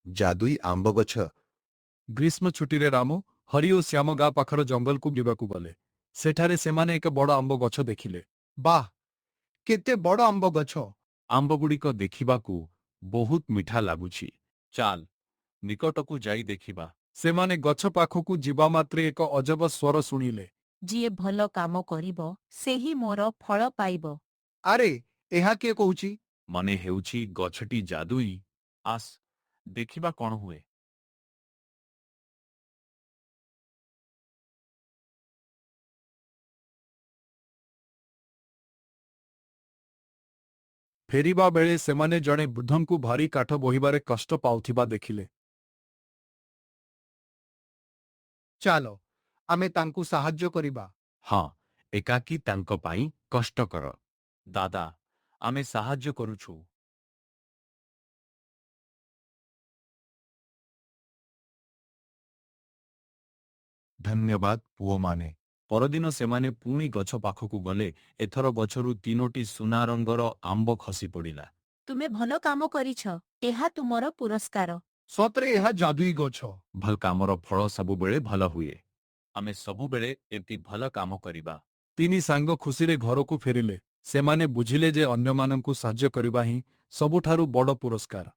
ଯାଦୁଇ ଆମ୍ବ ଗଛ। ଗ୍ରୀଷ୍ମ ଛୁଟିରେ ରାମ, ହରି ଓ ଶ୍ୟାମ ଗାଁ ପାଖର ଜଙ୍ଗଲକୁ ଯିବାକୁ ଗଲେ। ସେଠାରେ ସେମାନେ ଏକ ବଡ଼ ଆମ୍ବ ଗଛ ଦେଖିଲେ। ବାଃ, କେତେ ବଡ଼ ଆମ୍ବ ଗଛ! ଆମ୍ବଗୁଡ଼ିକ ଦେଖିବାକୁ ବହୁତ ମିଠା ଲାଗୁଛି। ଚାଲ, ନିକଟକୁ ଯାଇ ଦେଖିବା। ସେମାନେ ଗଛ ପାଖକୁ ଯିବା ମାତ୍ରେ ଏକ ଅଜବ ସ୍ୱର ଶୁଣିଲେ। ଯିଏ ଭଲ କାମ କରିବ, ସେହି ମୋର ଫଳ ପାଇବ। ଆରେ, ଏହା କିଏ କହୁଛି? ମନେ ହେଉଛି ଗଛଟି ଯାଦୁଇ। ଆସ୍, ଦେଖିବା କଣ ହୁଏ। ଫେରିବା ବେଳେ ସେମାନେ ଜଣେ ବୃଦ୍ଧଙ୍କୁ ଭାରୀ କାଠ ବୋହିବାରେ କଷ୍ଟ ପାଉଥିବା ଦେଖିଲେ। ଚାଲ, ଆମେ ତାଙ୍କୁ ସାହାଯ୍ୟ କରିବା। ହଁ, ଏକାକୀ ତାଙ୍କ ପାଇଁ କଷ୍ଟକର। ଦାଦା, ଆମେ ସାହାଯ୍ୟ କରୁଛୁ। ଧନ୍ୟବାଦ ପୁଅମାନେ। ପରଦିନ ସେମାନେ ପୁଣି ଗଛ ପାଖକୁ ଗଲେ। ଏଥର ଗଛରୁ ତିନୋଟି ସୁନା ରଙ୍ଗର ଆମ୍ବ ଖସି ପଡ଼ିଲା। ତୁମେ ଭଲ କାମ କରିଛ, ଏହା ତୁମର ପୁରସ୍କାର। ସତରେ ଏହା ଯାଦୁଇ ଗଛ। ଭଲ କାମର ଫଳ ସବୁବେଳେ ଭଲ ହୁଏ। ଆମେ ସବୁବେଳେ ଏମିତି ଭଲ କାମ କରିବା। ତିନି ସାଙ୍ଗ ଖୁସିରେ ଘରକୁ ଫେରିଲେ। ସେମାନେ ବୁଝିଲେ ଯେ ଅନ୍ୟମାନଙ୍କୁ ସାହାଯ୍ୟ କରିବା ହିଁ ସବୁଠାରୁ ବଡ଼ ପୁରସ୍କାର।